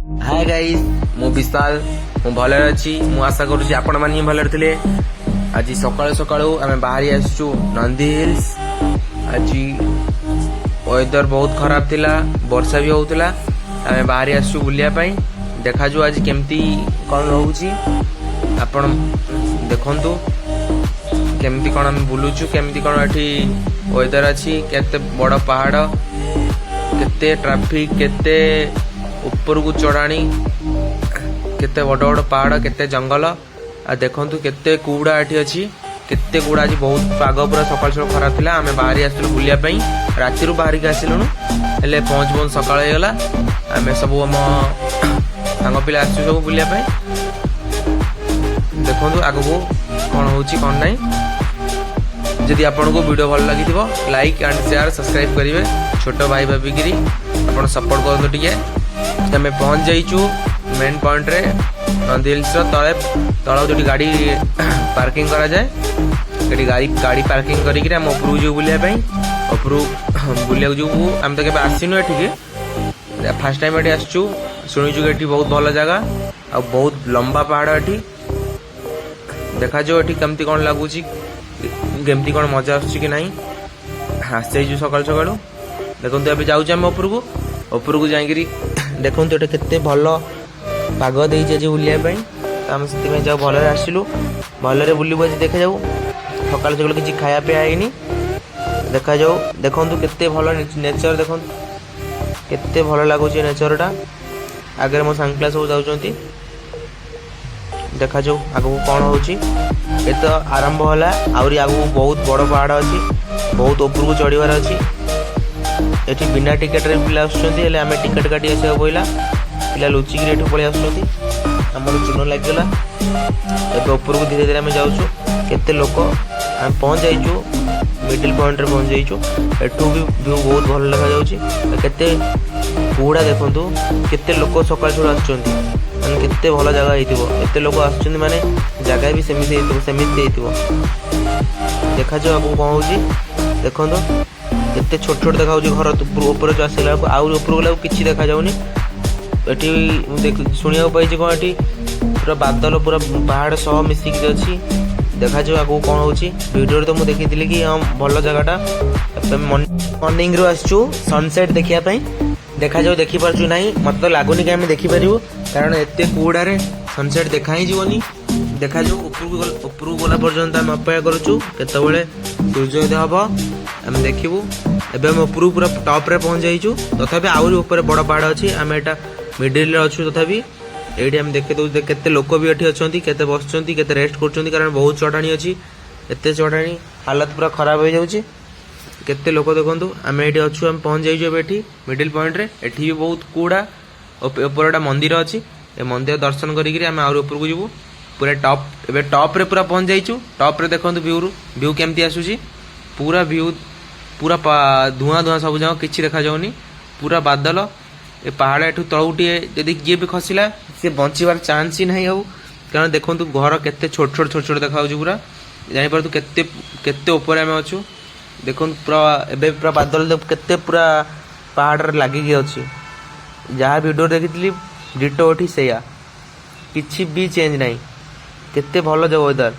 ହାଏ guys, ମୁଁ ବିଶାଲ। ମୁଁ ଭଲରେ ଅଛି। ମୁଁ ଆଶା କରୁଛି ଆପଣମାନେ ହିଁ ଭଲରେ ଥିଲେ। ଆଜି ସକାଳୁ ସକାଳୁ ଆମେ ବାହାରି ଆସିଛୁ ନନ୍ଦୀ ହିଲ୍ସ। ଆଜି ୱେଦର ବହୁତ ଖରାପ ଥିଲା, ବର୍ଷା ବି ହଉଥିଲା। ଆମେ ବାହାରି ଆସିଛୁ ବୁଲିବା ପାଇଁ। ଦେଖାଯାଉ ଆଜି କେମିତି କ'ଣ ରହୁଛି। ଆପଣ ଦେଖନ୍ତୁ କେମିତି କ'ଣ ଆମେ ବୁଲୁଛୁ, କେମିତି କ'ଣ ଏଠି ୱେଦର ଅଛି, କେତେ ବଡ଼ ପାହାଡ଼, କେତେ ଟ୍ରାଫିକ, କେତେ ଉପରକୁ ଚଢ଼ାଣି, କେତେ ବଡ଼ ବଡ଼ ପାହାଡ଼, କେତେ ଜଙ୍ଗଲ। ଆଉ ଦେଖନ୍ତୁ କେତେ କୁହୁଡ଼ା ଏଠି ଅଛି, କେତେ କୁହୁଡ଼ା। ଆଜି ବହୁତ ପାଗ ପୁରା ସକାଳୁ ସକାଳୁ ଖରାପ ଥିଲା। ଆମେ ବାହାରି ଆସିଥିଲୁ ବୁଲିବା ପାଇଁ। ରାତିରୁ ବାହାରିକି ଆସିଲୁଣୁ, ହେଲେ ପହଞ୍ଚୁ ପହଞ୍ଚୁ ସକାଳ ହେଇଗଲା। ଆମେ ସବୁ ଆମ ସାଙ୍ଗ ପିଲା ଆସିଛୁ ସବୁ ବୁଲିବା ପାଇଁ। ଦେଖନ୍ତୁ ଆଗକୁ କ'ଣ ହେଉଛି, କ'ଣ ନାହିଁ। ଯଦି ଆପଣଙ୍କୁ ଭିଡ଼ିଓ ଭଲ ଲାଗିଥିବ, ଲାଇକ୍ ଆଣ୍ଡ ସେୟାର, ସବସ୍କ୍ରାଇବ୍ କରିବେ। ଛୋଟ ଭାଇ ଭାବିକିରି ଆପଣ ସପୋର୍ଟ କରନ୍ତୁ ଟିକେ। ଆମେ ପହଞ୍ଚି ଯାଇଛୁ ମେନ୍ ପଏଣ୍ଟରେ, ନନ୍ଦୀ ହିଲ୍ସର ତଳେ ତଳ ଯେଉଁଠି ଗାଡ଼ି ପାର୍କିଂ କରାଯାଏ। ସେଠି ଗାଡ଼ି ପାର୍କିଂ କରିକିରି ଆମେ ଉପରକୁ ଯିବୁ ବୁଲିବା ପାଇଁ। ଉପରକୁ ବୁଲିବାକୁ ଯିବୁ। ଆମେ ତ କେବେ ଆସିନୁ ଏଠିକି, ଫାର୍ଷ୍ଟ ଟାଇମ୍ ଏଠି ଆସିଛୁ। ଶୁଣିଛୁ କି ଏଠି ବହୁତ ଭଲ ଜାଗା ଆଉ ବହୁତ ଲମ୍ବା ପାହାଡ଼ ଏଠି। ଦେଖାଯାଉ ଏଠି କେମିତି କ'ଣ ଲାଗୁଛି, କେମିତି କ'ଣ ମଜା ଆସୁଛି କି ନାହିଁ। ଆସିଯାଇଛୁ ସକାଳୁ ସକାଳୁ। ଦେଖନ୍ତୁ, ଏବେ ଯାଉଛୁ ଆମେ ଉପରକୁ। ଉପରକୁ ଯାଇକିରି ଦେଖନ୍ତୁ ଏଠି କେତେ ଭଲ ପାଗ ଦେଇଛି ଆଜି ବୁଲିବା ପାଇଁ। ତ ଆମେ ସେଥିପାଇଁ ଯାଉ ଭଲରେ ଆସିଲୁ, ଭଲରେ ବୁଲିବୁ ଆଜି। ଦେଖାଯାଉ। ସକାଳୁ ସକାଳୁ କିଛି ଖାଇବା ପିଇବା ହେଇନି, ଦେଖାଯାଉ। ଦେଖନ୍ତୁ କେତେ ଭଲ ନେଚର, ଦେଖନ୍ତୁ କେତେ ଭଲ ଲାଗୁଛି ନେଚରଟା। ଆଗରେ ମୋ ସାଙ୍ଗ ପିଲା ସବୁ ଯାଉଛନ୍ତି। ଦେଖାଯାଉ ଆଗକୁ କ'ଣ ହେଉଛି। ଏ ତ ଆରମ୍ଭ ହେଲା, ଆହୁରି ଆଗକୁ ବହୁତ ବଡ଼ ପାହାଡ଼ ଅଛି, ବହୁତ ଉପରକୁ ଚଢ଼ିବାର ଅଛି। ଏଠି ବିନା ଟିକେଟରେ ପିଲା ଆସୁଛନ୍ତି, ହେଲେ ଆମେ ଟିକେଟ କାଟି ଆସିବାକୁ ପଡ଼ିଲା। ପିଲା ଲୁଚିକିରି ଏଠୁ ପଳେଇ ଆସୁଛନ୍ତି, ଆମର ଚୂନ ଲାଗିଗଲା। ଏବେ ଉପରକୁ ଧୀରେ ଧୀରେ ଆମେ ଯାଉଛୁ। କେତେ ଲୋକ! ଆମେ ପହଞ୍ଚି ଯାଇଛୁ, ମିଡିଲ୍ ପଏଣ୍ଟରେ ପହଞ୍ଚି ଯାଇଛୁ। ଏଠୁ ବି ଭ୍ୟୁ ବହୁତ ଭଲ ଦେଖାଯାଉଛି। ଆଉ କେତେ କୁହୁଡ଼ା ଦେଖନ୍ତୁ। କେତେ ଲୋକ ସକାଳୁ ସକାଳୁ ଆସୁଛନ୍ତି, ମାନେ କେତେ ଭଲ ଜାଗା ହେଇଥିବ। ଏତେ ଲୋକ ଆସୁଛନ୍ତି ମାନେ ଜାଗା ବି ସେମିତି ହେଇଥିବ, ସେମିତି ହେଇଥିବ। ଦେଖାଯାଉ ଆଗକୁ କ'ଣ ହେଉଛି। ଦେଖନ୍ତୁ କେତେ ଛୋଟ ଛୋଟ ଦେଖାଯାଉଛି ଘର ଉପରେ ଯୋଉ ଆସିଲା ବେଳକୁ। ଆହୁରି ଉପରକୁ ଗଲା ବେଳକୁ କିଛି ଦେଖାଯାଉନି। ଏଠି ମୁଁ ଶୁଣିବାକୁ ପାଇଛି କ'ଣ ଏଠି ପୁରା ବାଦଲ ପୁରା ପାହାଡ଼ ସହ ମିଶିକି ଅଛି। ଦେଖାଯାଉ ଆଗକୁ କ'ଣ ହେଉଛି। ଭିଡ଼ିଓରେ ତ ମୁଁ ଦେଖିଥିଲି କି ହଁ, ଭଲ ଜାଗାଟା। ଏବେ ମର୍ଣ୍ଣିଂରୁ ଆସିଛୁ ସନସେଟ୍ ଦେଖିବା ପାଇଁ। ଦେଖାଯାଉ ଦେଖିପାରୁଛୁ ନାହିଁ। ମତେ ତ ଲାଗୁନି କି ଆମେ ଦେଖିପାରିବୁ, କାରଣ ଏତେ କୁହୁଡ଼ାରେ ସନସେଟ୍ ଦେଖା ହିଁ ଯିବନି। ଦେଖାଯାଉ, ଉପରକୁ ଗଲା ପର୍ଯ୍ୟନ୍ତ ଆମେ ଅପେକ୍ଷା କରୁଛୁ। କେତେବେଳେ ସୂର୍ଯ୍ୟୋଦୟ ହବ ଆମେ ଦେଖିବୁ। ଏବେ ଆମେ ଉପରକୁ ପୁରା ଟପ୍ରେ ପହଞ୍ଚି ଯାଇଛୁ। ତଥାପି ଆହୁରି ଉପରେ ବଡ଼ ପାହାଡ଼ ଅଛି। ଆମେ ଏଇଟା ମିଡିଲରେ ଅଛୁ। ତଥାପି ଏଇଠି ଆମେ ଦେଖି ଦଉଛୁ କେତେ ଲୋକ ବି ଏଠି ଅଛନ୍ତି, କେତେ ବସୁଛନ୍ତି, କେତେ ରେଷ୍ଟ କରୁଛନ୍ତି, କାରଣ ବହୁତ ଚଢ଼ାଣି ଅଛି। ଏତେ ଚଢ଼ାଣି, ହାଲତ ପୁରା ଖରାପ ହେଇଯାଉଛି। କେତେ ଲୋକ ଦେଖନ୍ତୁ। ଆମେ ଏଇଠି ଅଛୁ, ଆମେ ପହଞ୍ଚି ଯାଇଛୁ ଏବେ ଏଠି ମିଡିଲ ପଏଣ୍ଟରେ। ଏଠି ବି ବହୁତ କୁହୁଡ଼ା। ଉପରେ ଗୋଟେ ମନ୍ଦିର ଅଛି। ଏ ମନ୍ଦିର ଦର୍ଶନ କରିକିରି ଆମେ ଆହୁରି ଉପରକୁ ଯିବୁ, ପୁରା ଟପ୍। ଏବେ ଟପ୍ରେ ପୁରା ପହଞ୍ଚି ଯାଇଛୁ। ଟପ୍ରେ ଦେଖନ୍ତୁ ଭ୍ୟୁ କେମିତି ଆସୁଛି। ପୁରା ଭ୍ୟୁ ପୁରା ଧୂଆଁ ଧୂଆଁ ସବୁ ଯାକ, କିଛି ଦେଖାଯାଉନି, ପୁରା ବାଦଲ। ଏ ପାହାଡ଼ ଏଠୁ ତଳକୁ ଟିକେ ଯଦି କିଏ ବି ଖସିଲା, ସିଏ ବଞ୍ଚିବାର ଚାନ୍ସ ହିଁ ନାହିଁ ଆଉ। କାରଣ ଦେଖନ୍ତୁ ଘର କେତେ ଛୋଟ ଛୋଟ ଛୋଟ ଛୋଟ ଦେଖାଯାଉଛି ପୁରା। ଜାଣିପାରୁଛୁ କେତେ କେତେ ଉପରେ ଆମେ ଅଛୁ। ଦେଖନ୍ତୁ ପୁରା ଏବେ ପୁରା ବାଦଲ କେତେ ପୁରା ପାହାଡ଼ରେ ଲାଗିକି ଅଛି। ଯାହା ଭିଡ଼ିଓ ଦେଖିଥିଲି, ଡିଟୋ ଏଠି ସେଇଆ, କିଛି ବି ଚେଞ୍ଜ ନାହିଁ। କେତେ ଭଲ ୱେଦର।